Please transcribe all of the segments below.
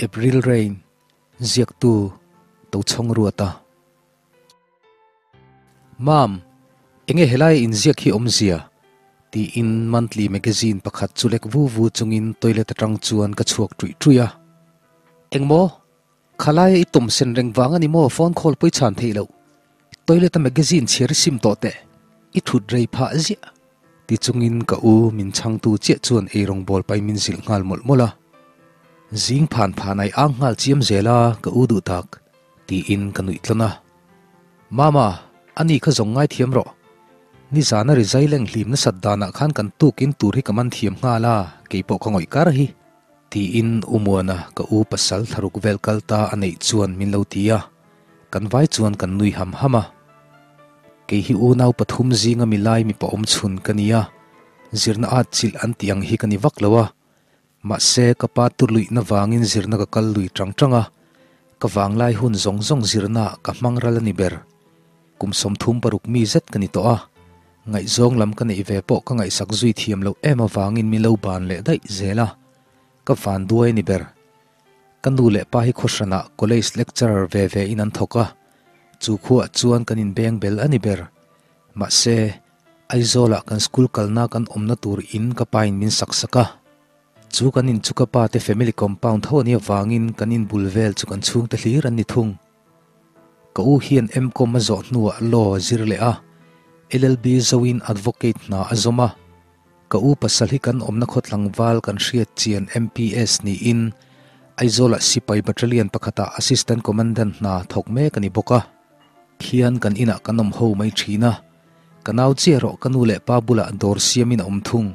April Rain, Ziaktu, Tochhawng Ruata. Mam, enge helai inziak hi awmzia? tiin monthly magazine pakhat chu lek vu vu chungin toilet atang chuan ka chhuak ṭuih ṭuih a. Engmaw? Khalaia i tawm sen reng vang a ni maw phone call pawi chhan theih loh? Toilet a magazine chhiar i sim tawh teh, i thut rei phah ziah. Ti chungin ka u min chhangtu chiah chuan eirawng bawl pai min zilh nghal mawlh mawlh a. Zing phan phan ai ang nghal chiam zel a ka u duh tak, tiin ka nuih tlawn a. Mama, ani kha zawng ngai thiam rawh. Nizana rizai leng hlim nasat danah khan kan tukin tur hi ka man thiam nghal a, keipawh ka ngawih kar hi. Tiin U Muana ka u pasal thlaruk vel kal ta a neih chuan min lo ti a, kan vai chuan kan nui ham ham a. Kei hi unau pathum zinga mi lai mipa awm chhun ka ni a, zirna at chilh an tih ang hi ka ni vak lo a, mahse ka pa tur luihna vangin zirna ka kal lui tang tang a, ka vanglai hun zawng zawng zirna ah ka hmang ral a ni ber. Kum 36 mi zet ka ni tawh a, ngaihzawng lam ka neih ve pawh ka ngaihsak zui thiam loh em avangin min lo ban leh daih zel a, ka van duai a ni ber. Ka nu leh pa hi khawhranah college lecturer ve ve in an thawk a, chu khuaah chuan kan inbeng bel a ni ber. Mahse, Aizawlah kan school kalna kan awmna tur in ka pain min sak sak a. Chu kan in chu ka pa te family compound tho a nih avangin kan inbul vel chu kan chhungte hlir an ni thung. Ka u hian M-Com a zawh hnuah law a zir leh a, LLB zoin advocate hna a zawm a. Ka u pasal hi kan awmna khaw tlangval kan hriat chian MPS niin Aizawlah sipai battalion pakhatah assistant commandant hna thawk mek a ni bawk a. Khian kan inah kan awm ho mai thin a, ka nau chiah erawh ka nu leh pa bulah dawr siamin a awm thung.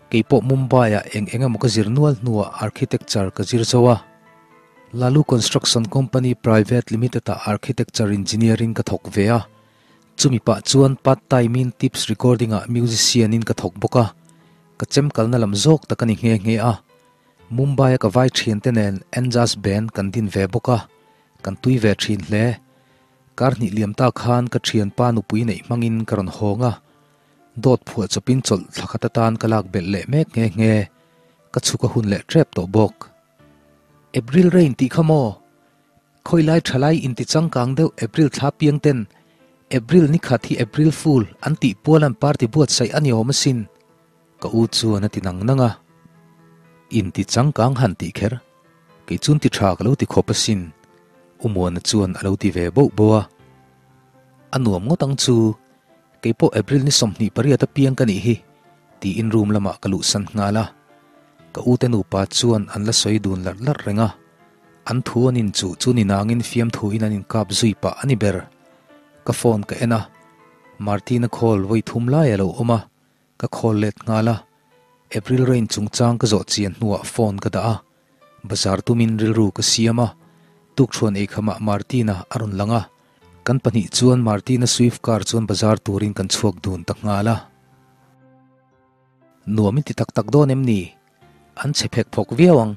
Keipawh Mumbai-ah eng eng emaw ka zir nual hnuah architecture ka zir zo a. Lalu Construction Company Private Limited-ah Architecture Engineering ka thawk ve a, chumi pah chuan part time-in tips recording-ah musician-in ka thawk bawk a, ka chem kalna lam zawk tak a ni nghe nghe a. Mumbai-a ka vai thiante nen Anjas Band kan din ve bawk a, kan tui ve thin hle. Kar hnih liam ta khan ka thianpa nupui neih hmangin ka rawn hawng a, dawt phuah chawpin chawlh thla khat atan ka lak belh leh mek nghe nghe, ka chhuk a hun leh tep tawh bawk. April rain tih kha maw? Khawilai thalai inti changkang deuh April thla piang ten April ni khat hi April Fool an tih pual an party buatsaih a ni awm asin. Ka u chuan a ti nang nang a. Inti changkang han tih kher. Kei chun ti tha ka lo ti khawp asin. U Muana chuan a lo ti ve boh boh a. A nuam ngawt ang chu. Kei pawh April ni 28 apiang ka nih hi, tiin room lamah ka luhsan nghal a. Ka ute nupa chuan an la sawi dun larh larh reng a. An thu an inchuh chu ni nangin fiamthuin an inkap zui pah a ni ber. Ka phone ka en a, Martina call vawi thum lai a lo awm a, ka call let nghal a. April rain chungchang ka zawh chian hnuah phone ka dah a. Bazar tumin rilru ka siam a, tukṭhuan eikhamah Martina a rawn lang a. Kan pahnih chuan Martina Swift car chuan bazar turin kan chhuak dun ta nghal a. Nuam in ti tak tak dawn em ni? An chhe phek phawk viau ang.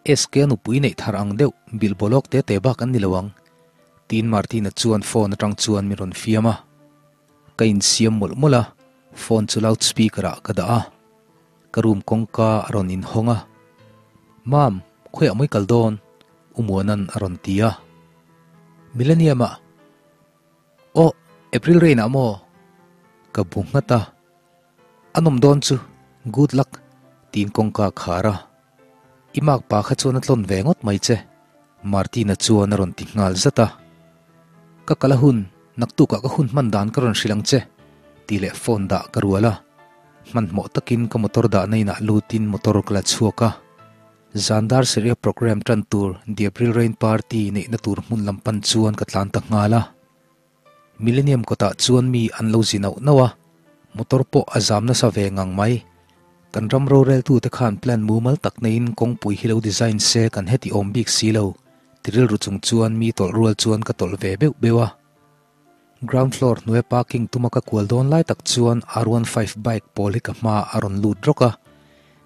SK a nupui neih thar ang deuh bilh bawlawk te te bak an ni lo ang. Tiin Martina chuan phone atang chuan min rawn fiam a. Ka insiam mawlh mawlh a, phone chu loud speaker ah ka dah a. Ka room kawngka a rawn inhawng a. Mam, khawiah mawi kal dawn? U Muana'n a rawn ti a. Millennium ah. Aw, April rain ah maw? Ka bu nghat a. A nawm dawn chu, good luck, tiin kawngka a khar a. I mak pa kha chuan a tlawn ve ngawt mai che, Martina chuan a rawn ti nghal zat a. Ka kal a hun, naktukah ka hun hman dan ka rawn hrilh ang che, tih leh phone dah ka rual a. Hmanhmawh takin ka motor dahna inah lutin motor ka la chhuak a. Zandar Seria program tan tur The April Rain Party neihna tur hmun lam pan chuan ka tlan ta nghal a. Millennium kawtah chuan mi an lo zi nauh nauh a, motor pawh a zam nasa ve ngang mai. Kan ram roreltute khan plan mumal tak neiin kawngpui hi lo design se kan heti awm bik si lo, ti rilru chung chuan mi tawlh rual chuan ka tawlh ve beuh beuh a. Ground floor hnuaia parking tuma ka kual dawn lai tak chuan R15 bike pawl hi ka hma a rawn lut rawk a,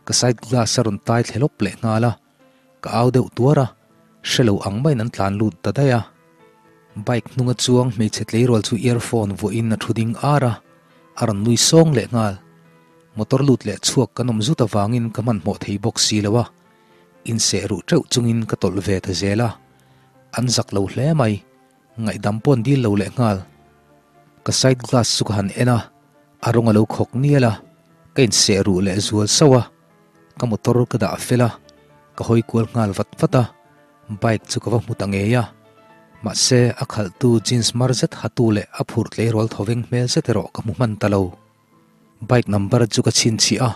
ka side glass a rawn tai thle lawp leh nghal a, ka au deuh tuar a, hre lo ang maiin an tlan lut ta daih a. Bike hnunga chuang hmeichhe tleirawl chu earphone vuahin a thu ding ar a, a rawn nui sawng leh nghal. Motor lut leh chhuak kan awm zut avangin ka hmanhmawh thei bawk si lo a. Inseh ruh teuh chungin ka tawlh ve ta zel a, an zak lo hle mai, ngaihdam pawh an dil lo leh nghal. Ka side glass chu ka han en a, a rawng a lo khawk nial a, ka inseh ruh leh zual sauh a, ka motor ka dah fel a, ka hawi kual nghal vat vat a, bike chu ka va hmu ta ngei a, mahse a khalhtu jeans mar zet hatu leh a phurh tleirawl thawveng hmel zet erawh ka hmu hman ta lo. Bike number chu ka chhinchhiah a,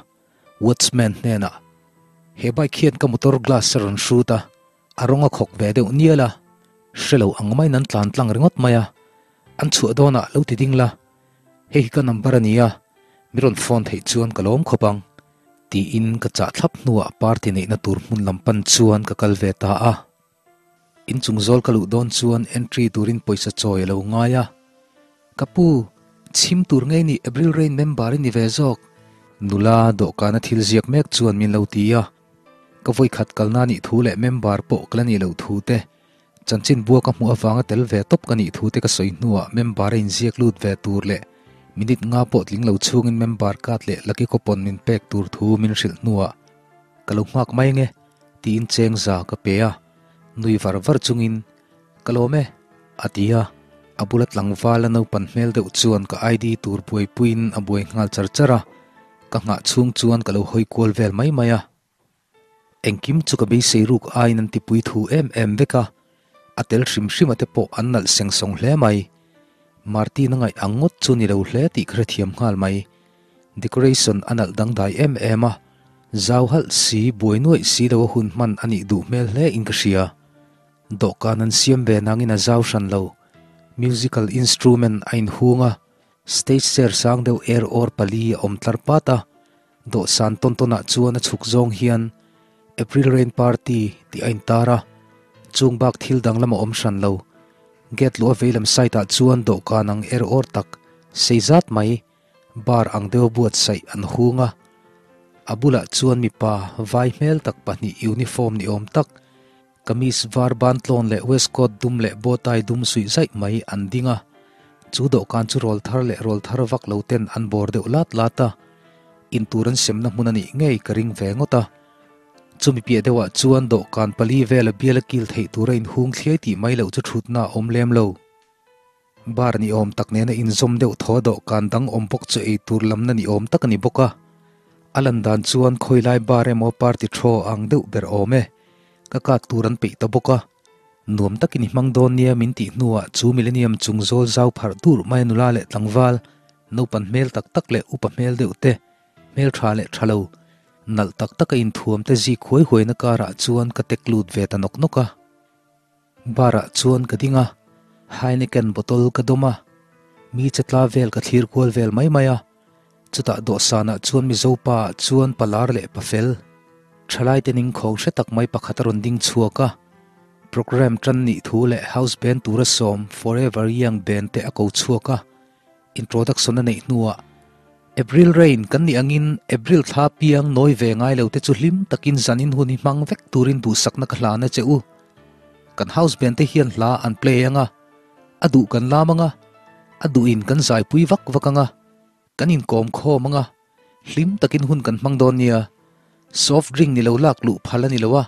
Watchman hnenah, He bike hian ka motor glass a rawn hrut a, a rawng a khawk ve deuh nial a, hre lo ang maiin an tlan tlang ringawt mai a, an chhuah dawnah lo ti ding la, hei hi ka number a nia, mi rawn phone theih chuan ka lawm khawp ang, tiin ka chah thlap hnuah party neihna tur hmun lam pan chuan ka kal ve ta a. Inchung zawl ka luh dawn chuan entry turin pawisa chawi a lo ngai a. Ka pu, chhim tur ngei ni April Rain member i ni ve zawk. Nula dawhkana thil ziak mek chuan min lo ti a. Ka vawikhat kalna nih thu leh member pawh ka la nih loh thu te, chanchin bua ka hmuh avanga tel ve tawp ka nih thu te ka sawi hnuah member a inziak lut ve tur leh minute nga pawh tling lo chhungin member card leh lucky coupon min pek tur thu min hrilh hnuah ka lo nghak mai nge. Tiin cheng za ka pe a, nui var var chungin, Ka lawm e, a ti a, a bula tlangval a naupan hmel deuh chuan ka ID tur buaipuiin a buai nghal char char a, ka nghah chhung chuan ka lo hawi kual vel mai mai a. Engkim chu ka beisei ruk aiin an tipui thu em em vek a, a tel hrim hrim a te pawh an nalh seng sawng hle mai. Martin a ngaih ang ngawt chu ni lo hle tih ka hrethiam nghal mai. Decoration a nalh dangdai em em a, zau halh si, buai nuaih si lo a hun hman a nih duh hmel hle in ka hria. Dawhkan an siam ve nangin a zau hran lo. Musical instrument a inhung a, stage chair sang deuh er awr pali a awm tlar pat a, dawhsan tawn tawnah chuan a chhuk zawng hian April Rain Party tih a intar a, chung bak thil danglam a awm hran lo. Gate luh a veilam side ah chuan dawhkan ang er awr tak sei zat mai Bar ang deuh buatsaih an hung a, a bulah chuan mipa vai hmel tak pahnih uniform ni awm tak, kamis var ban tlawn leh waistcoat dum leh bow tie dum suih zaih mai an ding a. Chu dawhkan chu rawl thar leh rawl thar vak lo ten an bawr deuh lat lat a, intur an semna hmun a nih ngei ka ring ve ngawt a. Chumi piah deuhah chuan dawhkan pali vela bial a kil theih tura inhung thliai tih mai loh chu thutna a awm lem lo. Bar ni awm tak nena inzawm deuh thaw dawhkan dang awm bawk chu ei tur lamna ni awm tak a ni bawk a. A lan dan chuan khawilai bar emaw party thaw ang deuh ber awm e. Ka kat tur an peih ta bawk a. Nuam takin i hmang dawn nia min tih hnuah chu millennium chung zawl zau pharh dur mai a nula leh tlangval, naupan hmel tak tak leh upa hmel deuh te, hmel tha leh tha lo, nalh tak taka inthuam te zik huai huaina karah chuan ka tek lut ve ta nawk nawk a. Bar ah chuan ka ding a, Heineken bottle ka dawm a, mi che tla vel ka thlir kual vel mai mai a, chutah dawhsan ah chuan Mizo pa ah chuan palar leh pafel, thalai te ning khawng hre tak mai pakhat a rawn ding chhuak a, programme tan nih thu leh house band tura sawm Forever Young band te a ko chhuak a, introduction a neih hnuah April Rain kan nih angin April thla piang nawi ve ngai lo te chu hlim takin zanin hun hi hmang vek turin duhsakna ka hlan a che u. Kan house band te hian hla an play anga, a duh kan lam anga, a duhin kan zaipui vak vak anga, kan inkawm khawm anga, hlim takin hun kan hmang dawn nia. Soft drink ni lo lak luh phal a ni lo a,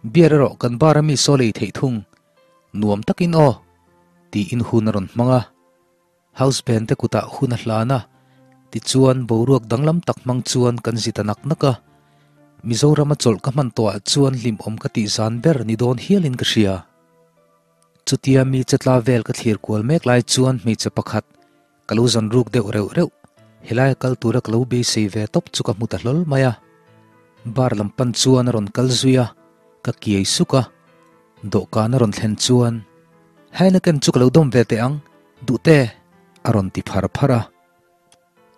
beer erawh kan bar ami saw lei theih thung. Nuam takin aw! Tiin hun a rawn hmang a. House band te kutah hun a hlan a, tichuan boruak danglam tak hmang chuan kan zi ta nak nak a. Mizorama chawlh ka hman tawhah chuan hlimawm ka tih zan ber ni dawn hialin ka hria. Chutia mi chetla vel ka thlir kual mek lai chuan hmeichhe pakhat ka lo zan ruk deuh reuh reuh, helaia kal tura ka lo beisei ve tawp chu ka hmu ta hlawl mai a. Bar lam pan chuan a rawn kal zui a, ka kiai suk a. Dawhkan a rawn thlen chuan Heineken chu ka lo dawm ve teh ang, duhte, a rawn ti phar phar a.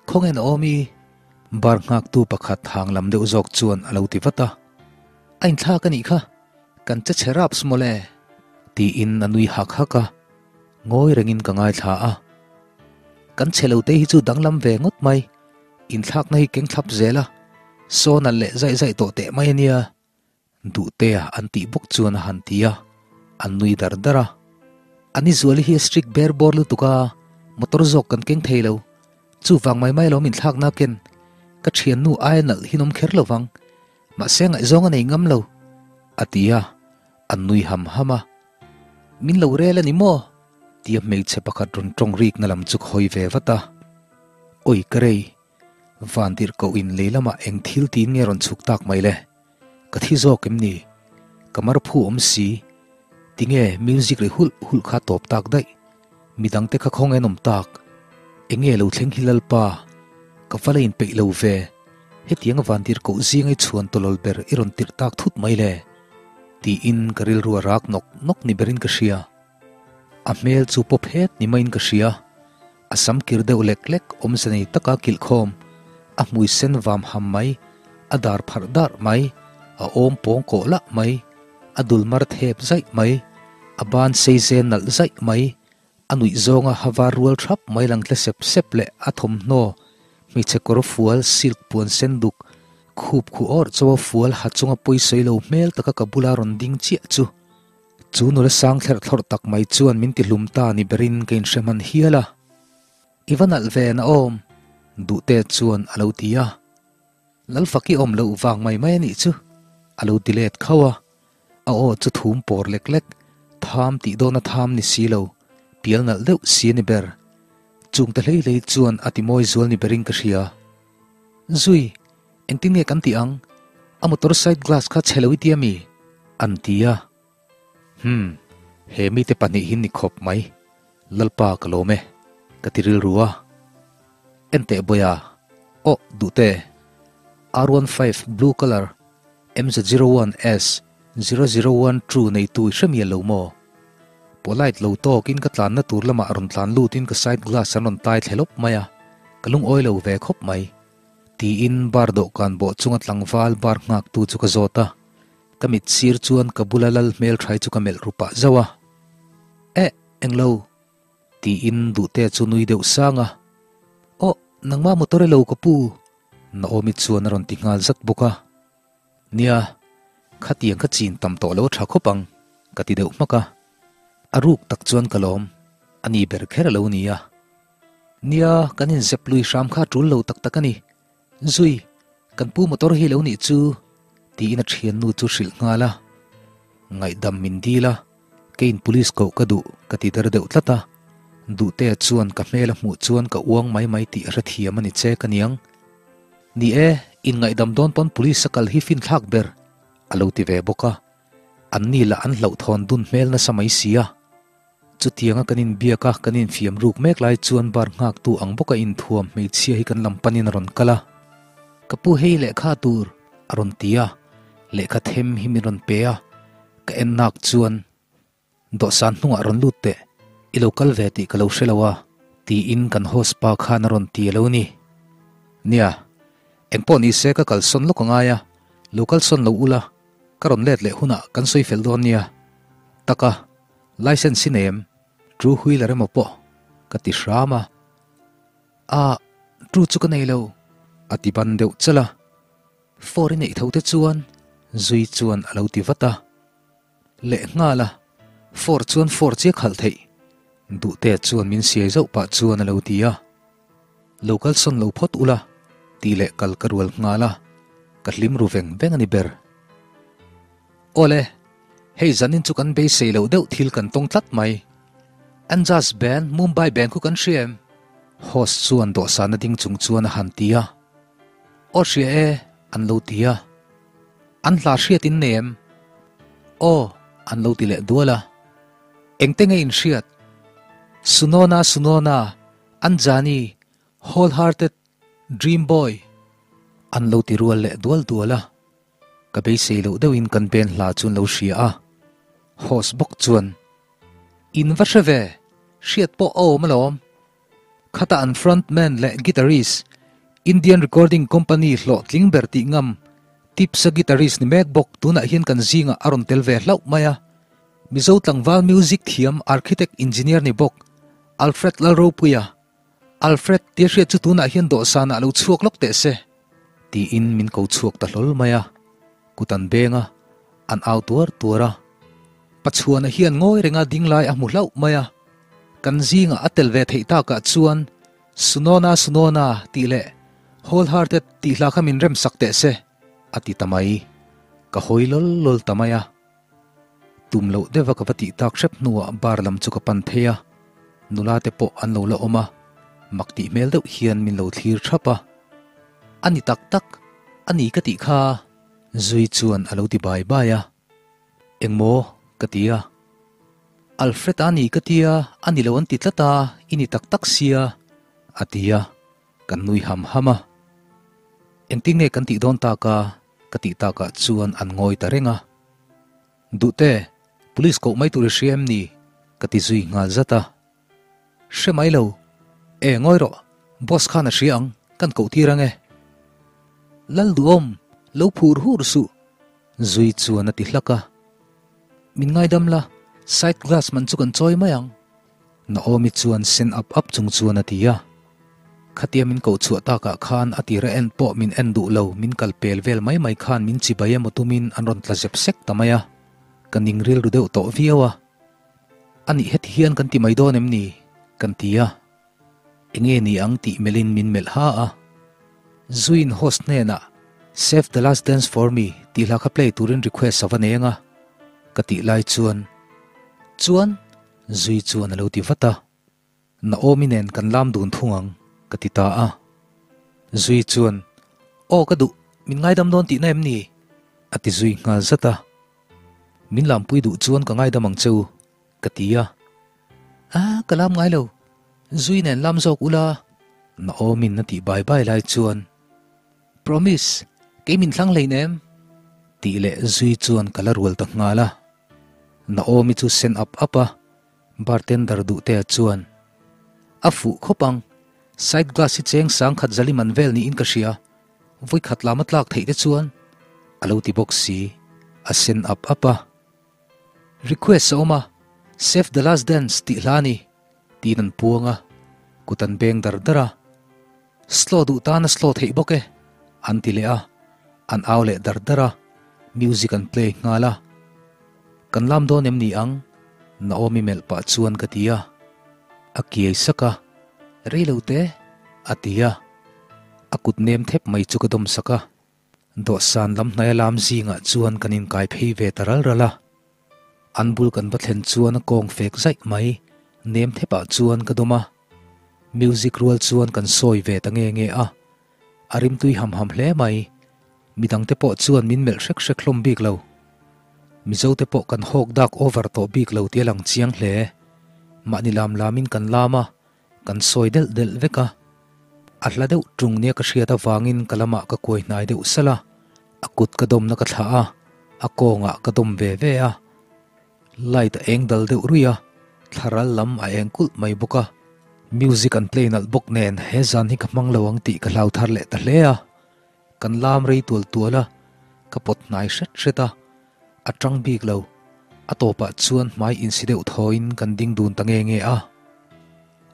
Khawnge Naomi? Bar nghaktu pakhat hang lam deuh zawk chuan a lo ti vat a. A inthlak a nih kha, kan che chhe raps mawle, tiin a nui hak hak a. Ngawi rengin ka ngaithla a. Kan chhe lo te hi chu danglam ve ngawt mai, inthlakna hi keng thlap zel a, saw nalh leh zaih zaih tawh teh mai a nia. Duhtea an tih bawk chuan a han ti a, an nui dar dar a. Ani Zuali hi a strict ber bawr lutuk a, motor zawk kan keng thei lo. Chuvang mai mai lo min thlak na ken. Ka thiannu aia nalh hi nawm kher lo vang. Mahse ngaihzawng a nei ngam lo. A ti a, an nui ham ham a. Min lo rel a ni maw? Tia hmeichhe pakhat rawn tawng rikna lam chu ka hawi ve vat a. Awi ka rei, van tirh koh in lei lamah eng thil tiin nge rawn chhuk tak mai le? Ka thi zawk em ni? Ka mar phu awm si. Tinge music ri hulh hulh kha tawp tak daih? Midangte kha khawng en awm tak. Enge lo thleng hi Lalpa? Ka va la inpeih lo ve. Hetiang van tirh koh zinga i chhuan tawlawl ber i rawn tirh tak thut mai le? Tiin ka rilru a rak nawk nawk ni berin ka hria. A hmel chu pawp het ni maiin ka hria. A sam kir deuh lek lek awmze nei taka kilh khawm, a hmui sen vam ham mai, a dar pharh darh mai, a awm pawng kawh lah mai, a dul mar thep zaih mai, a ban sei zen nalh zaih mai, a nuih zawnga ha var rual thap mai lang tle sep sep leh a thawmhnaw, hmeichhe kawr fual silk puan sen duk, khup khuh awrh chawa fual ha chunga pawisawi lo hmel taka ka bula rawn ding chiah chu. Chu nula sang thlerh thlawrh tak mai chuan min ti hlum ta ni berin ka inhre hman hial a. I va nalh ve na awm, Duhte chuan a lo ti a. Lalfaki awm loh vang mai mai a nih chu, a lo ti let khauh a. A aw chu thum pawr lek lek, tham tih dawna tham ni si lo, pial nalh deuh si a ni ber. Chungte hlei hlei chuan a ti mawi zual ni berin ka hria. Zui, Engtin nge kan tih ang? A motor side glass kha chhe lo i tia mi? An ti a. Hum, he mite pahnih hi ni khawp mai. Lalpa ka lawm e, ka ti rilru a. Enteh Bawia, Aw, duhte. R15 blue colour MZ01S 0012 neitu i hre mial lo maw? Polite lo tawkin ka tlanna tur lamah rawn tlan lutin ka side glass an rawn tai thle lawp mai a, ka lungawi lo ve khawp mai. Tiin bar dawhkan bawh chunga tlangval bar nghaktu chu ka zawt a, ka mit sir chuan ka bula lal hmelthai chu ka melh ru pah zauh a. Eh, englo? Tiin Duhtea chu nui deuh sang a. Aw, nangmah motor elo ka pu? Naomi chuan a rawn ti nghal zat bawk a. Nia, khatiang ka chin tam tawh lo tha khawp ang, ka ti deuh hmak a. A ruk tak chuan ka lawm, a ni ber kher a lo nia. Nia, kan inzep lui hram kha tul lo tak tak a ni. Zui, kan pu motor hi lo nih chu, tiin a thiannu chu hrilh nghal a. Ngaihdam min dil a, keiin police koh ka duh ka ti der deuh tlat a. Duhtea chuan ka hmel a hmuh chuan ka uang mai mai tih a hrethiam a ni che ka niang. Ni e, inngaihdam dawn pawn police a kal hi finthlak ber, a lo ti ve bawk a. Anni lah an hlauhthawn dun hmel nasa mai si a. Chutianga kan inbiak a, kan infiam ruk mek lai chuan bar nghaktu ang bawka inthuam hmeichhia hi kan lam panin a rawn kal a. Ka pu hei lehkha tur a rawn ti a, lehkha them hi min rawn pe a, ka en nak chuan dawhsan hnungah rawn lut teh, i lo kal ve tih ka lo hre lo a, tiin kan host pa khan a rawn ti a lo ni. Nia, engpawh ni se ka kalsawn lawk a ngai a, lo kalsawn lo ula, ka rawn let leh hunah kan sawi fel dawn nia. Taka. License hi nei em? Two wheeler emaw pawh ka ti hram a. Ah, two chu ka nei lo, a ti ban deuh chalh a. Four i neih tho te chuan Zui chuan a lo ti vat a. Leh nghal a, four chuan four chiah khalh theih. Duhtea chuan min siai zauh pah chuan a lo ti a. Lo kalsawn lo phawt ula, tih leh kal ka rual nghal a, ka hlim ru veng veng a ni ber. Awle, hei zanin chu kan beisei loh deuh thil kan tawng tlat mai. Anjas band, Mumbai band khu kan hria em? Host chuan dawhsana ding chung chuan a han ti a. Aw hria e, an lo ti a. An hla hriat in nei em? Aw, an lo ti leh dual a. Engte nge in hriat? Sunona Sunona, Anjani, Wholehearted, Dream Boy, an lo ti rual leh dual dual a. Ka beisei loh deuhin kan pen hla chu an lo hria a, host bawk chuan, In va hre ve, hriat pawh a awm alawm. Khata an front man leh guitarist, Indian Recording Company hlawhtling ber tih ngam, Tips-a guitarist ni mek bawk tunah hian kan zingah a rawn tel ve hlauh mai a. Mizo tlangval music thiam architect engineer ni bawk, Alfred Lalropuia, Alfred, tia hriat chu tunah hian dawhsanah lo chhuak lawk teh se, tiin min ko chhuak ta hlawl mai a. Kut an beng a, an au tuar tuar a. Pachuana hian ngawi renga ding lai a hmu hlauh mai a. Kan zingah a tel ve theih takah chuan, Sunona Sunona tih leh Wholehearted tih hla kha min remsak teh se, a ti ta mai. Ka hawi lawl lawl ta mai a. Tum loh deuha ka va tih tak hrep hnuah bar lam chu ka pan phei a, nula te pawh an lo la awm a, mak tih hmel deuh hian min lo thlir thap a. A ni tak tak, a ni ka tih kha Zui chuan a lo ti bai bai a. Engmaw? ka ti a. Alfred a ni ka tia, a ni lo an ti tlat a, i ni tak tak sia, a ti a, kan nui ham ham a. Engtin nge kan tih dawn tak a? ka tih takah chuan an ngawi ta reng a. Duhte, police koh mai tur i hria em ni? ka ti zui nghal zat a. Hre mai lo. E, ngawi rawh, boss khan a hria ang, kan koh tir ang e. Lalduhawm, lo phur hur suh, zui chuan a ti hlak a. Min ngaidam la, side glass man chu kan chawi mai ang. Naomi chuan sen ap ap chung chuan a ti a. Khatia min koh chhuah takah khan a tira en pawh min en duh lo, min kal pel vel mai mai khan min chibai emaw tumin an rawn tla zep sek ta mai a. Ka ning rilru deuh tawh viau a. A nih heti hian kan ti mai dawn em ni? Kan ti a. Enge ni ang tih melhin min melh ha a. Zuiin host hnenah Save the last dance for me tih hla kha play turin request a va nei anga ka tih lai chuan Chuan Zui chuan a lo ti vat a. Naomi nen kan lam dun thung ang ka ti ta a. Zui chuan Aw ka duh, min ngaidam dawn tihna em ni? a ti zui nghal zat a. Min lampui duh chuan ka ngaidam ang che u, ka ti a. A, ka lam ngai lo. Zui nen lam zawk ula. Naomi'n a tih bai bai lai chuan, Promise, kei min thlang hlein em? Tih leh zui chuan ka la rual ta nghal a. Naomi chu sen ap ap a, bartender duhtea chuan, A fuh khawp ang, side glass hi cheng sang khat zali man vel niin ka hria. Vawikhat lama tlak theih te chuan a lo ti bawk si, a sen ap ap a. Request a awm a, Save the last dance tih hla a ni, tiin an puang a, kut an beng dar dar a. Slow duh tan a slow theih bawk e, an ti leh a, an au leh dar dar a, music an play nghal a. Kan lam dawn em ni ang? Naomi melh pah chuan ka ti a. A kiai sak a, Rei lo te, a ti a. A kut nem thep mai chu ka dawm sak a, dawhsan lam hnaia lam zingah chuan kan inkai phei ve ta ral ral a. An bul kan va thlen chuan a kawng fek zaih mai, nem thepah chuan ka dawm a. Music rual chuan kan sawi ve ta nge nge a, a rimtui ham ham hle mai. Midangte pawh chuan min melh hrek hrek hlawm bik lo. Mizote pawh kan hawk dak over tawh bik lo tih a lang chiang hle. Mahni lam lamin kan lam a, Kan sawi delh delh vek a, a hla deuh tung nia ka hriat avangin ka lamah ka kuai hnai deuh salh a, a kut ka dawmna ka thlah a, a kawngah ka dawm ve ve a. Light a eng dal deuh ruih a, thlaral lam a eng kulh mai bawk a. Music an play nalh bawk nen he zan hi ka hmang lo ang tih ka hlau thar leh ta hle a. Kan lam rei tual tual a, ka pawt hnai hret hret a, a tang bik lo. A tawpah chuan hmai insi deuh thawiin kan ding dun ta nge nge a.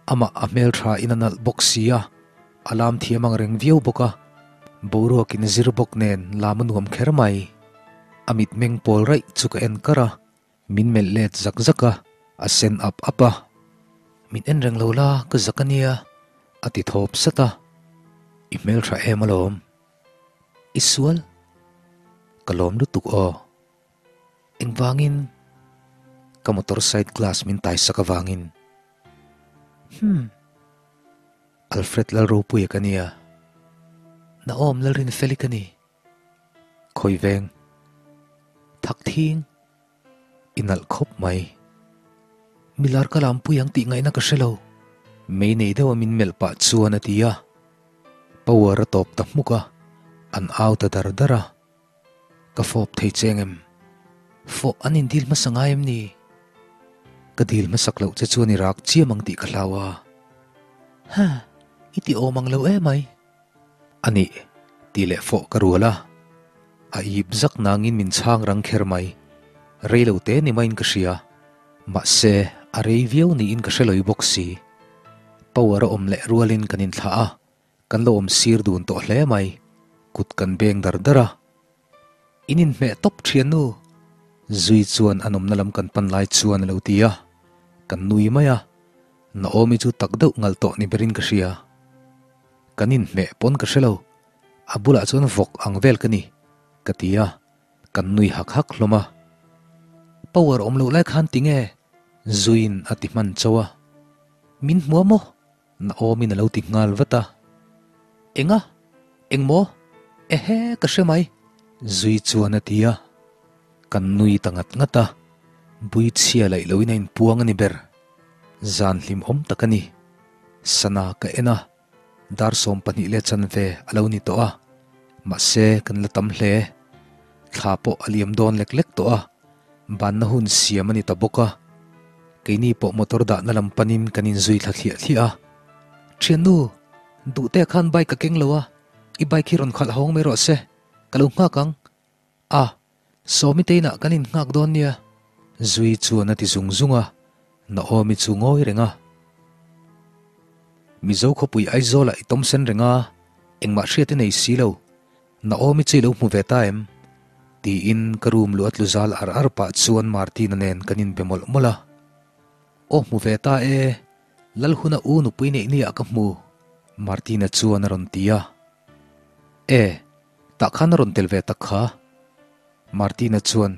Amah a hmeltha in a nalh bawk si a, a lam thiam ang reng viau bawk a, boruakin zir bawk nen lam a nuam kher mai. A mitmeng pawl raih chu ka en kar a, min melh let zak zak a, a sen ap ap a. Min en reng lo la, ka zak a nia, a ti thawp sat a. I hmeltha em alawm. I sual? Ka lawm lutuk aw. Engvangin? Ka motor side glass min tai sak avangin. Hmm. Alfred Lalropuia ka nia. Naom Lalrinfeli ka ni. Khawi veng. Thak thing. I nalh khawp mai. Milar ka lampui ang tih ngaihna ka hre lo. Mei nei deuha min melh pah chuan a ti a. Power a tawp ta hmuk a, an au ta dar dar a. Ka fawp thei cheng em? Fawh an indil hmasa ngai em ni? Ka dil hmasak loh che chuan i rak chiam ang tih ka hlau a. Ha, i ti awm ang lo emai. A nih, tih leh fawh ka rual a. A ip zak nangin min chhang rang kher mai. Rei lo te ni maiin ka hria. Mahse, a rei viau niin ka hre loi bawk si. Power a awm leh rualin kan inthlah a, kan lo awm sir dun tawh hle mai. Kut kan beng dar dar a. In inhmeh tawp thian nu. Zui chuan a nawmna lam kan pan lai chuan a lo ti a. Kan nui mai a. Naomi chu tak deuh ngal tawh ni berin ka hria. Kan inhmeh pawn ka hre lo, a bulah chuan vawk ang vel ka ni, ka ti a. Kan nui hak hak hlawm a. Power awm loh lai khan tinge? Zuiin a ti hman chauh a. Min hmu a maw? Naomi-in a lo ti nghal vat a. Enga? Eng maw? Ehe, ka hre mai! Zui chuan a ti a. Kan nui ta ngat ngat a, bui chhia laih loin a inpuang a ni ber. Zan hlimawm tak a ni. Sana ka en a, dar 12 leh chanve a lo ni tawh a, mahse kan la tam hle. Thla pawh a liam dawn lek lek tawh a, banna hun siam a ni ta bawk a. Keini pawh motor dahna lam panin kan inzui thla thliah thliah a. Thiannu, duhte khan bike ka keng lo a, i bike hi rawn khalh hawng mai rawh se, ka lo nghak ang. A, Sawmi te inah kan innghak dawn nia. Zui chuan a ti zung zung a, Naomi chu ngawi reng a. Mizo khawpui Aizawlah i tawm sen reng a, engmah hriat i nei si lo. Naomi chu i lo hmu ve ta em? Tiin ka room luh a tlu zal ar ar pah chuan Martina nen kan inbe mawlh mawlh a. Aw hmu ve ta e, Lalhuna u nupui neih nia ka hmu, Martina chuan a rawn ti a. E, tah khan a rawn tel ve tak kha. Martina chuan,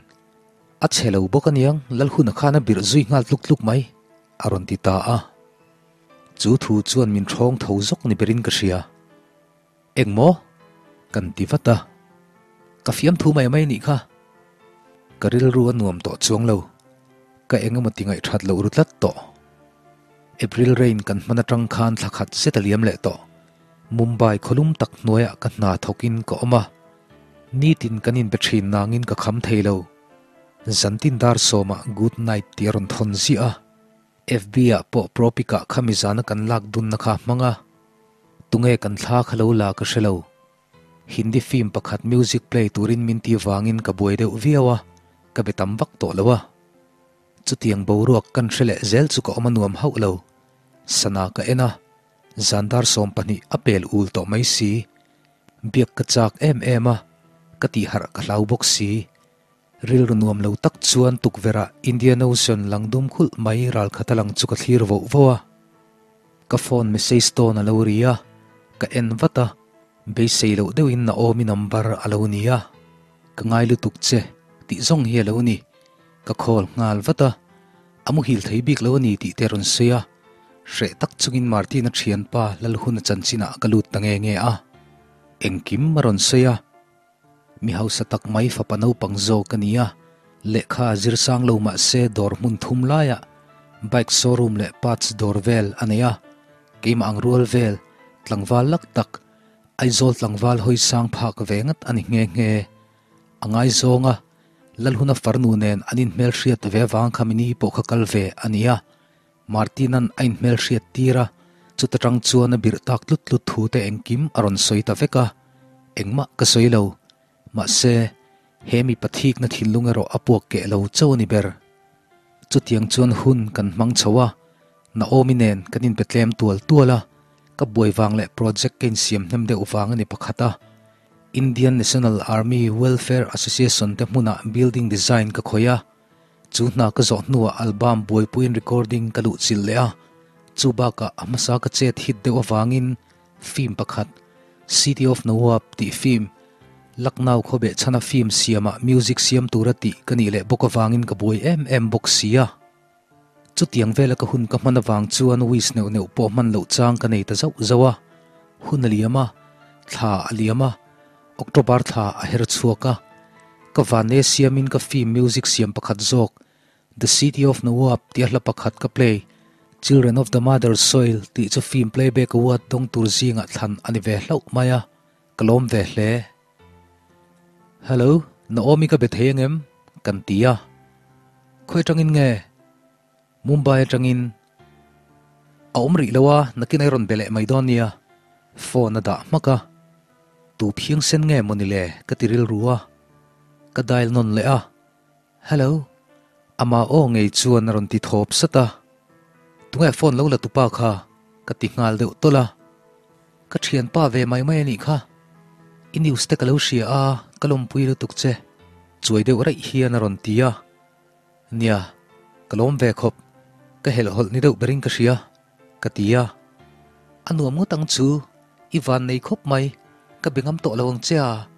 A chhe lo bawk aniang, Lalhuna khan a birh zui nghal tluk tluk mai, a rawn ti ta a. Chu thu chuan min ṭhawng tho zawk ni berin ka hria. Eng maw? Kan ti vat a. Ka fiamthu mai mai nih kha. Ka rilru a nuam tawh chuang lo. Ka eng emaw ti ngaihthat loh ru tlat tawh. April rain kan hman atang khan thla khat zet a liam leh tawh. Mumbai khawlum tak hnuaiah ka hna thawkin ka awm a. Nitin kan inbe thin nangin ka kham thei lo. Zantin dar sawmah good night tih a rawn thawn ziah a. FB ah pawh Propic ah khami zana kan lak dunna kha a hmang a. Tunge kan thla kha lo la ka hre lo. Hindi film pakhat music play turin min ti vangin ka buai deuh viau a, ka be tam vak tawh lo a. Chutiang boruak kan hre leh zel chu ka awm a nuam hauh lo. Sana ka en a, zan dar 20 a pel ul tawh mai si. Biak ka chak em em a, ka tihharh ka hlau bawk si. Rilru nuam lo tak chuan tukverh ah Indian Ocean lang dum khulh mai ral khat a lang chu ka thlir voh voh a. Ka phone message tawn a lo ri a, ka en vat a, beisei loh deuhin Naomi number a lo ni a. Ka ngai lutuk che tih zawng hi a lo ni. Ka call nghal vat a, a muhil thei bik lo a ni tih te a rawn sawi a. Hreh tak chungin Martin-a thianpa Lalhuna chanchinah ka lut ta nge nge a. Engkim a rawn sawi a. Mi hausa tak mai fapa naupang zawk a ni a, lehkha a zir sang lo mah se dawr hmun thum laiah bike showroom leh parts dawr vel a nei a, keimah ang rual vel tlangval lak tak Aizawl tlangval hawi sang phak ve ngat a ni nghe nghe. A ngaizawng a, Lalhuna farnu nen an inhmelhriat ve avang kha mini pawh kha kal ve a ni a, Martin-a'n a inhmelhriat tir a, chuta tang chuan a birh tak tlut tlut thu te engkim a rawn sawi ta vek a, engmah ka sawi lo. Mahse, he mipa thikna thinlung erawh a puak keh lo chauh a ni ber. Chutiang chuan hun kan hmang chho a, Naomi nen kan inpe tlem tual tual a, ka buai vang leh project ka insiam hnem deuh vang a ni pakhat a. Indian National Army Welfare Association te hmunah building design ka khawih a, Chu hna ka zawh hnuah album buaipuiin recording ka luhchilh leh a, chu bakah a hmasa ka chet hit deuh avangin film pakhat City of Nawab tih film Lucknow khawbeh chhana film siamah music siam tura tih ka nih leh bawk avangin ka buai em em bawk si a. Chutiang vela ka hun ka hman avang chuan wish neuh neuh pawh hman loh chang ka nei ta zauh zauh a. Hun a liam a, thla a liam a, October thla a her chhuak a, ka vane siamin ka film music siam pakhat zawk The City of Nawab tih a hla pakhat ka play Children of the Mother Soil tih chu film playback award dawng tur zingah thlan a ni ve hlauh mai a, ka lawm ve hle. Hello, Naomi ka be thei angem? Kan ti a. Khawi atangin nge? Mumbai atangin. A awm rih lo a, nakin a rawn be leh mai dawn nia. Phone a dah hmak a. Tu phiang sen nge maw ni le ka ti rilru a. Ka dial nawn leh a. Hello. Ama aw ngei chuan a rawn ti thawp sat a. Tunge phone lo la tupa kha? Ka ti nghal deuh tawlh a. Ka thianpa ve mai mai a nih kha. I news te ka lo hria a, ka lawmpui lutuk che. Chuai deuh raih hian a rawn ti a. Nia, ka lawm ve khawp, ka helhhawlh ni deuh berin ka hria, ka ti a. A nuam ngawt ang chu, i van nei khawp mai, ka be ngam tawh lo ang che a.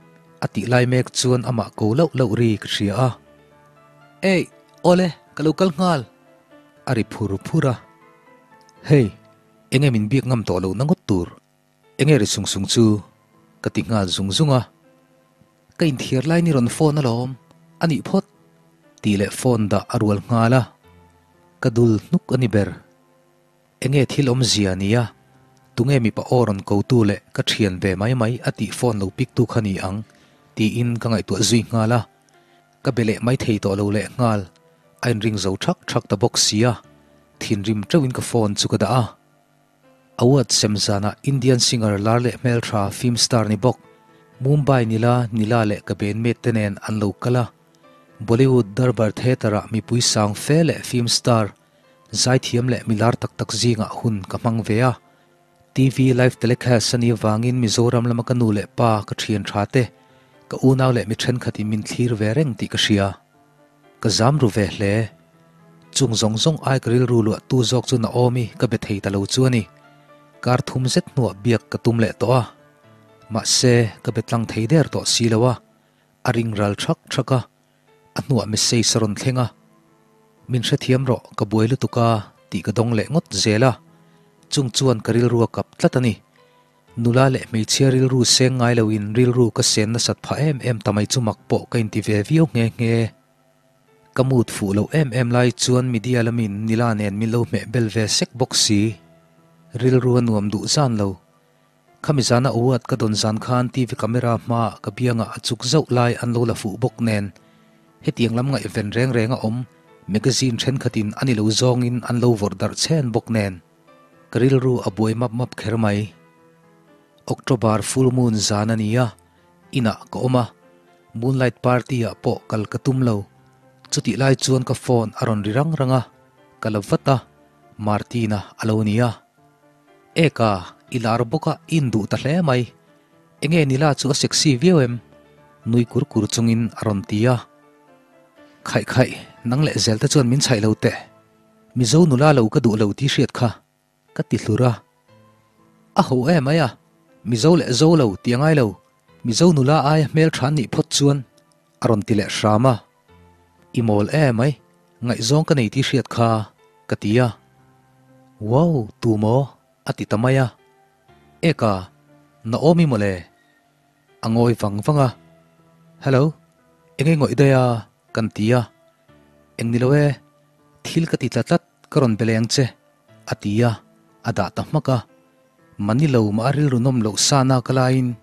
A tih lai mek chuan amah ko lauh lauh ri ka hria a. Ei, awle, ka lo kal nghal! A ri phur phur a. Hei, enge min biak ngam tawh lohna ngawt tur? Enge ri sung sung chu? Ka ti nghal zung zung a. Ka inthiar lai ni rawn phone alawm, a nih phawt! Tih leh phone dah a rual nghal a. Ka dul hnuk a ni ber. Enge thil awmzia nia? Tunge mipa aw rawn kotu leh ka thian ve mai mai a tih phone lo pick tu kha ni ang? Tiin ka ngaihtuah zui nghal a. Ka be leh mai thei tawh lo leh nghal. A inring zo thak thak ta bawk sia. Thinrim teuhin ka phone chu ka dah a. Award sem zanah Indian singer lar leh hmeltha film star ni bawk Mumbai Nila Nila leh ka bandmate te nen an lo kal a. Bollywood Darbar Theatre-ah mipui sang fe leh film star Zaithiam leh milar tak tak zingah hun ka hmang ve a. TV live telecast a nih avangin Mizoram lama ka nu leh pa, ka thian tha te, ka unau leh mi thenkhatin min thlir ve reng tih ka hria. Ka zam ru ve hle. Chung zawng zawng ai ka rilru luahtu zawk chu Naomi ka be thei ta lo chu a ni. Kar thum zet hnuah biak ka tum leh tawh a. Mahse, ka be tlang thei der tawh si lo a. A ring ral thak thak a. A hnuah message a rawn thleng a, Min hrethiam rawh, ka buai lutuk a, tih ka dawng leh ngawt zel a. Chung chuan ka rilru a kap tlat a ni. Nula leh hmeichhia rilru seng ngai loin rilru ka sen nasat phah em em ta mai chu mak pawh ka inti ve viau nghe nghe. Ka mood fuh loh em em lai chuan media lamin nila nen min lo hmeh bel ve sek bawk si. Rilru a nuam duh zan lo. Khami zana award ka dawn zan khan TV camera hmaah ka biangah a chuk zauh lai an lo la fuh bawk nen, hetiang lam ngaihven reng reng a awm, magazine thenkhatin a ni lo zawngin an lo vawrh darh chhen bawk nen, ka rilru a buai map map kher mai. October full moon zan a ni a, inah ka awm a, moonlight party ah pawh kal ka tum lo. Chutih lai chuan ka phone a rawn ri rang rang a, ka la vat a, Martina a lo ni a. Eka, i lar bawk a, i induh ta hle mai. Enge nila chu a sexy viau em? Nui kur kur chungin a rawn ti a. Khaih khaih, nang leh zel te chuan min chhaih lo teh. Mizo nula lo ka duh lo tih hriat kha, ka ti hlur a. A ho em mai a, Mizo leh zo lo ti a ngai lo, Mizo nula aia hmeltha an nih phawt chuan a rawn ti leh hram a. I mawl em mai, Ngaihzawng ka nei tih hriat kha ka ti a. Wow, tu maw? a ti ta mai a. Eka, Naomi mawle? A ngawi vang vang a. Hello, enge ngawih daih a? kan ti a. Eng ni lo e, thil ka ti tla tlat, ka rawn be leng che, a ti a, a dah ta hmak a. Mani lo mah a rilru nawm loh sa na ka laiin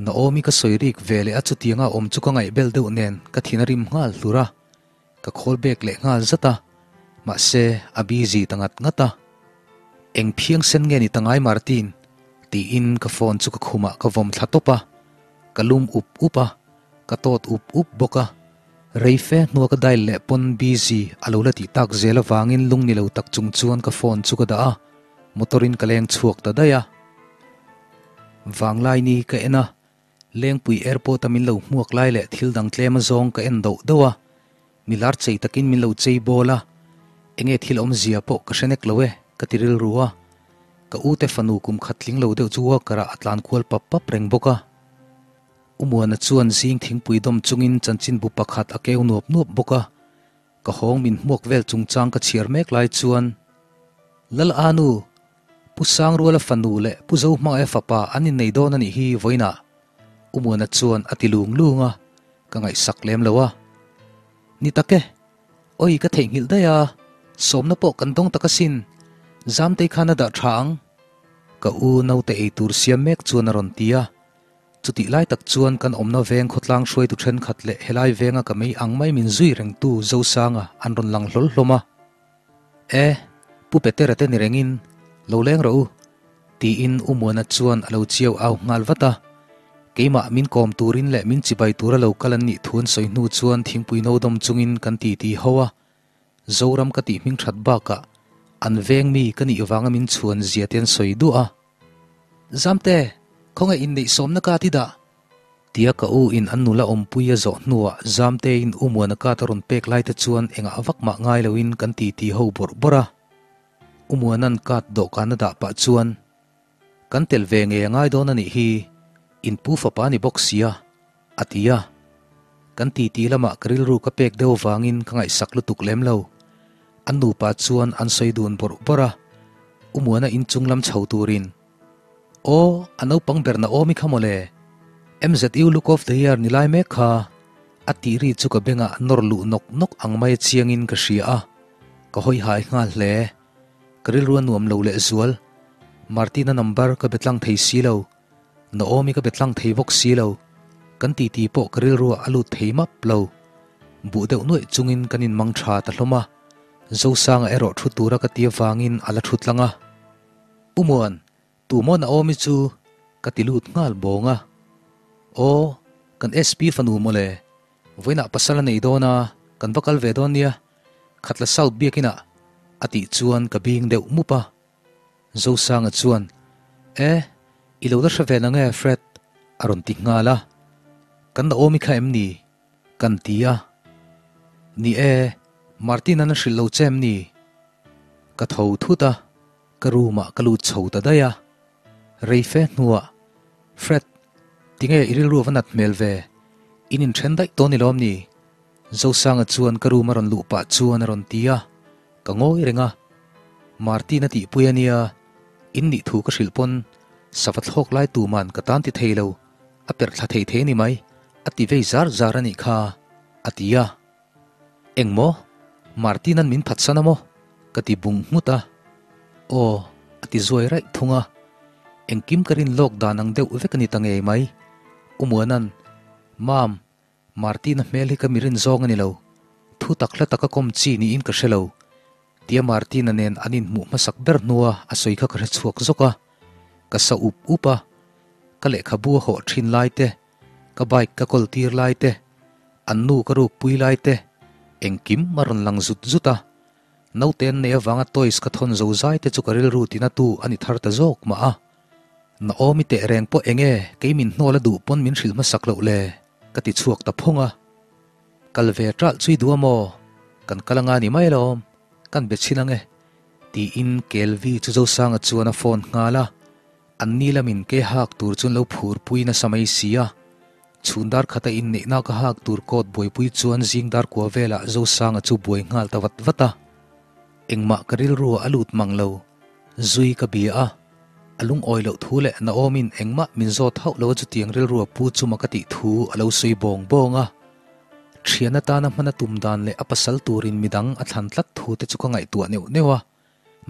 Naomi ka sawi rik ve leh a chutianga awm chu ka ngaihbel deuh nen ka thin a rim nghal hlur a. Ka call back leh nghal zat a, mahse a busy ta ngat ngat a. Eng phiang sen nge ni ta ngai Martin? tiin ka phone chu ka khumah ka vawm thla tawp a, ka lum up up a, ka tawt up up bawk a. Rei fe hnua ka dial leh pawn busy a lo la tih tak zel avangin lung ni lo tak chung chuan ka phone chu ka dah a, motor in ka leng chhuak ta daih a. Vanglai ni ka en a, Lengpui airport a min lo hmuak lai leh thil dang tlem a zawng ka en doh doh a, mi lar chei takin min lo chei bawl a, enge thil awmzia pawh ka hre nek lo e ka ti rilru a, ka u te fanu kum khat tling lo deuh chu walker ah a tlan kual pap pap reng bawk a. U Muana chuan zing thingpui dawm chungin chanchinbu pakhat a keu nuap nuap bawk a, ka hawng min hmuak vel chungchang ka chhiar mek lai chuan, Lal Anu, Pu Sangruala fanu leh Pu Zohmangaia fapa an innei dawn a nih hi vawiinah U Muana chuan a ti lung lung a, ka ngaihsak lem lo a. Ni tak e, awi ka theihnghilh daih a, sawmna pawh kan dawng tak asin, Zamtei khan a dah tha ang. Ka u naute ei tur siam mek chuan a rawn ti a, chutih lai tak chuan kan awmna veng khawtlang hruaitu thenkhat leh helai venga ka mei ang mai min zui rengtu Zosanga an rawn lang hlawl hlawm a. E, Pu Petera te ni rengin lo leng rawh u, tiin U Muana chuan a lo chiau au nghal vat a. Keimah min kawm turin leh min chibai tura lo kal an nih thu an sawi hnu chuan thingpui no dawm chungin kan titi ho a. Zoram ka tih hming that bakah an veng mi ka nih vanga min chhuan zia te an sawi duah a. Zamte, khawngaih inneih sawmna ka ti dah? Tia ka u in an nula awmpui a zawh hnuah Zamteiin U Muana kat a rawn pek lai te chuan engah vak mah ngai loin kan titi ho bawrh bawrh a. U Muana'n kat dawhkan a dah pah chuan, Kan tel ve ngei a ngai dawn a nih hi, in pu fapa ni bawk sia, A ti a. Kan titi lamah ka rilru ka pek deuh vangin ka ngaihsak lutuk lem lo. An nupa chuan an sawi dun bawrh bawrh a, Umuana inchung lam chho turin, Aw, a naupang ber Naomi kha mawle, MZU Look of the Year ni lai mek kha, a tih ri chu ka bengah nawr luh nawk nawk ang mai chiangin ka hria a, ka hawi hai nghal hle. Ka rilru a nuam lo lehzual. Martina number ka be tlang thei si lo. Naomi ka be tlang thei bawk si lo. Kan titi pawh ka rilruah a lut thei map lo. Buh deuh nuaih chungin kan inmang tha ta hlawm a. Zosanga erawh thu tura ka ti avangin a la thu tlang a. U Muan, tu maw Naomi chu? ka ti lut nghal bawng a. Aw, kan SP fanu mawle. Vawiinah pasal a nei dawn a, kan va kal ve dawn nia. Khatla South biakinah a tih chuan ka bing deuh mup a. Zosanga chuan, E, i lo la hre ve nang e, Fred, a rawn ti nghal a. Kan Naomi kha em ni? Kan ti a. Ni e, Martin-a'n a hrilh lo che em ni? Ka tho thut a, ka room-ah ka lut chho ta daih a. Rei fe hnuah, Fred, tinge i rilru a va nat hmel ve? In inthen daih tawh ni lawm ni? Zosanga chuan ka room a rawn luh pah chuan a rawn ti a. Ka ngawi reng a, Martin a tihpui a nia, in nih thu ka hrilh pawn sava thlawk lai tuman ka tan ti thei lo, a perh thla thei thei a ni mai, a ti vei zar zar a nih kha, a ti a. Eng maw? Martin-a'n min phatsan a maw? Ka ti bung nghut a. Aw, a ti zuai raih thung a. Engkim ka rin lawk dan ang deuh vek a ni ta ngei mai. U Muana'n, Mam, Martina hmel hi ka mirin zawng a ni lo. Thu tak hla taka kawm chi niin ka hre lo. Tia Martina nen an inhmuh hmasak ber hnua a sawi kha ka hre chhuak zawk a. Ka sa up up a. Ka lehkhabu a hawh thin lai te, ka bike ka kawl tir lai te, an nu ka ruk pui lai te, engkim a rawn lang zut zut a. Naute an neih avanga toys ka thawn zo zai te chu ka rilru tina tu a ni thar ta zawk mah a. Naomi teh reng pawh eng e, kei min hnawl a duh pawn min hrilh hmasak loh le, ka ti chhuak ta phawng a. Kal ve ṭalh chui duh a maw? Kan kal anga ni mai alawm, kan be chhin ang e, tiin Kelvi chu Zosanga chuan a phone nghal a. An ni lamin ke hak tur chuan lo phur pui nasa mai si a. Chhun dar khata inneihna ka hak tur kawt buaipui chuan zing dar kua velah Zosanga chu buai nghal ta vat vat a. Engmah ka rilru a lut mang lo. Zui ka bia a, a lungawi loh thu leh Naomi'n engmah min zawt hauh lo a chutiang rilru a pu chuma ka tih thu a lo sawi bawng bawng a. Thian atana hman a tum dan leh a pasal turin midang a thlan tlat thu te chu ka ngaihtuah neuh neuh a.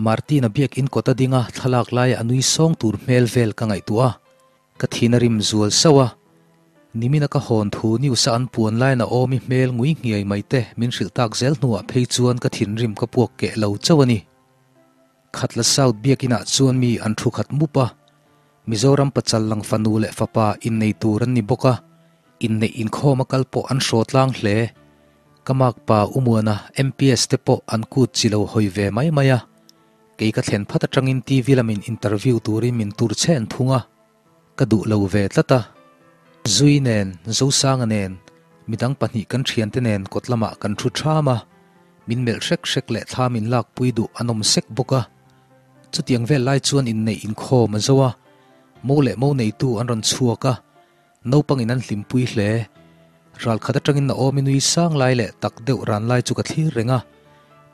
Martin-a biakin kawt a ding a, thlalak laia a nui sawng tur hmel vel ka ngaihtuah a. Ka thin a rim zual sauh a, nimina ka hawn thu news a an puan lai Naomi hmel ngui nghiai mai te min hrilh tak zel hnuah phei chuan ka thinrim ka puak keh lo chauh a ni. Khatla South biakinah chuan mi an thu khat mup a, Mizoram pachal lang fanu leh fapa innei tur an ni bawk a, inneih inkhawm a kal pawh an hraw tlang hle. Ka makpa Umuana MPS te pawh an kut chi lo hawi ve mai mai a, kei ka thlen phat atangin TV lamin interview turin min tur chhen thung a, ka duh lo ve tlat a. Zui nen, Zosanga nen, midang pahnih kan thiante nen kawt lamah kan thu ṭham a, Min melh hrek hrek leh thla min lakpui duh an awm sek bawk a. Chutiang vel lai chuan inneih inkhawm a zo a, mo leh mo neitu an rawn chhuak a, naupangin an hlimpui hle. Ralkhat atangin Naomi nui sang lai leh tak deuh ran lai chu ka thlir reng a,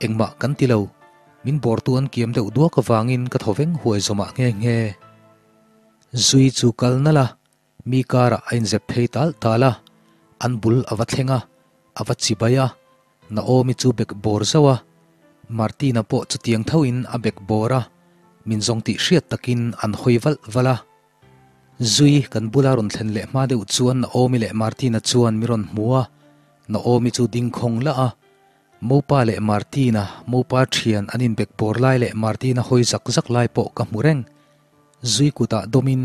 engmah kan ti lo, min bawrtu an kiam deuh duak avangin ka thaw veng huai zawmah nghe nghe. Zui chu kal nalh a, Mi karah a inzep phei tal tal a, an bul a va thleng a, a va chi bai a, Naomi chu bek bawr zauh a, Martina pawh chutiang thoin a bek bawr a, min zawng tih hriat takin an hawi valh valh a. Zui kan bula rawn thlen leh hma deuh chuan Naomi leh Martina chuan mi rawn hmu a, Naomi chu ding khawng lah a, Mopa leh Martina, Mopa thian an inbek bawr lai leh Martina hawi zak zak lai pawh ka hmu reng. Zui kutah dawmin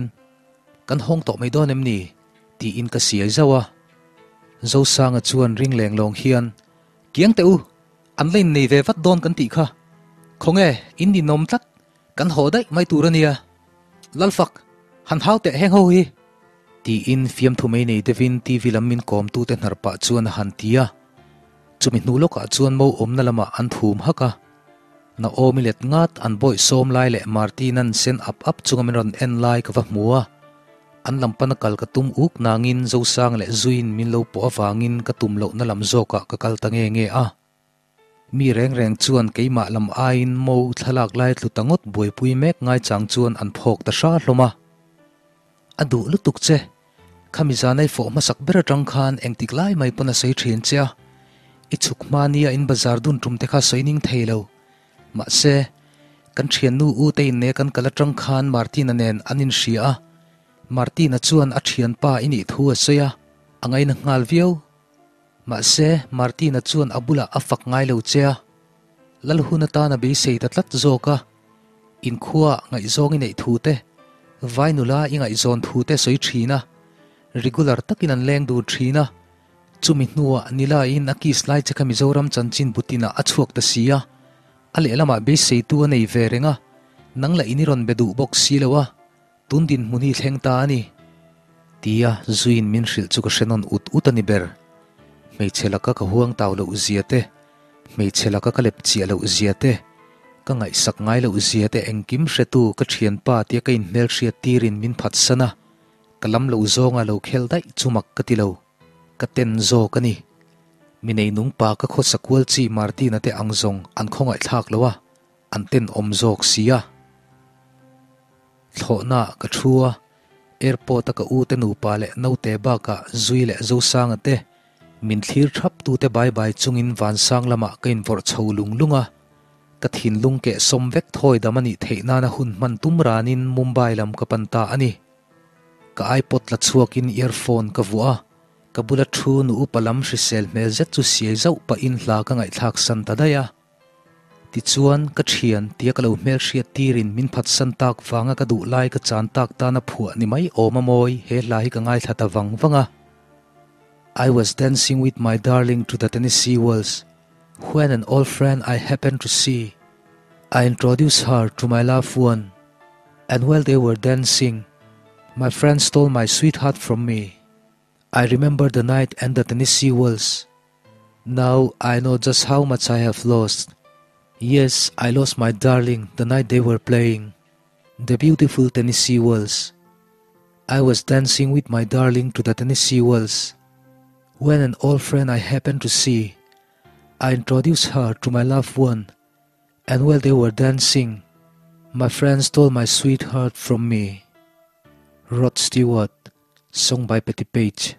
Kan hawng tawh mai dawn em ni? tiin ka siai zauh a. Zosanga chuan ring leng lawng hian, Kiang teh u, an la innei ve vat dawn kan tih kha. Khawnge, in ninawm tlat, kan haw daih mai tur a nia. Lalfak, han hau teh heng ho hi! Tiin fiamthu mei nei deuhin TV lam min kawmtute hnar pah chuan a han ti a. Chumi hnu lawkah chuan mo awmna lamah an thum hak a. Naomi let ngat an bawih sawm lai leh Martin-a'n sen ap ap chunga min rawn en lai ka va hmu a. An lam pana kal ka tum uk nangin Zosang leh Zuiin min lo pawh avangin ka tum lohna lam zawkah ka kal ta nge nge a. Mi reng reng chuan keimah lam aiin mo thlalak lai tlu ta ngawt buaipui mek ngaichang chuan an phawk ta hra hlawm a. A duh lutuk che. Khami zanai fawh hmasak ber atang khan engtik lai mai pawn a sawi thin che a. I chhuk hma nia in bazar dun tum te kha sawi ning thei lo. Mahse, kan thiannu u te inne kan kal atang khan Martina nen an inhria a. Martina chuan a thianpa i nih thu a sawi a, a ngaina nghal viau. Mahse, Martina chuan a bulah a fak ngai lo che a. Lal hun atan a beisei ta tlat zawk a. Inkhua ngaihzawng i neih thu te, vai nula i ngaihzawn thu te sawi thin a, regular takin an leng dun thin a. Chumi hnuah Nilaiin a kiss lai che kha Mizoram chanchin butinah a chhuak ta si a, a lehlamah beiseitu a nei ve reng a, nang lah in i rawn be duh bawk si lo a, tun dinhmun hi thleng ta a ni. Tia Zuiin min hrilh chu ka hre nawn ut ut a ni ber. Hmeichhe laka ka huang tau loh zia te, hmeichhe laka ka lep chiah loh zia te, ka ngaihsak ngai loh zia te engkim hretu ka thianpa tia ka inhmelhriat tirin min phatsan a, Ka lam lo zawnga lo khel daih chu mak ka ti lo, ka ten zawk a ni. Mi neinung pa ka khawsa kual chi Martina te ang zawng an khawngaihthlak lo a, an ten awm zawk si a. Thlawhna ah ka thu a, airport a ka u te nupa leh naute bakah Zui leh Zosanga te, min thlir thap tu te bai bai chungin vansang lamah ka invawrh chho lung lung a. Ka thinlung keh sawm vek thawi dam a nih theih nana hun hman tum ranin Mumbai lam ka pan ta a ni. Ka iPod la chhuakin earphone ka vuah a, ka bula thu nu upa lam hrisel hmel zet chu siai zauh pahin hla ka ngaihthlak san ta daih a. Tichuan, ka thian tia ka lo hmelhriat tirin min phatsan tak vanga ka duh lai ka chan tak tana phuah ni mai awm a mawi he hla hi ka ngaithla ta vang vang a. I was dancing with my darling to the Tennessee Waltz when an old friend I happened to see. I introduced her to my loved one and while they were dancing, my friend stole my sweetheart from me. I remember the night and the Tennessee Waltz. Now I know just how much I have lost. Yes, I lost my darling the night they were playing the beautiful Tennessee Waltz. I was dancing with my darling to the Tennessee Waltz when an old friend I happened to see. I introduced her to my loved one and while they were dancing, my friend stole my sweetheart from me. Rod Stewart, song by Patti Page.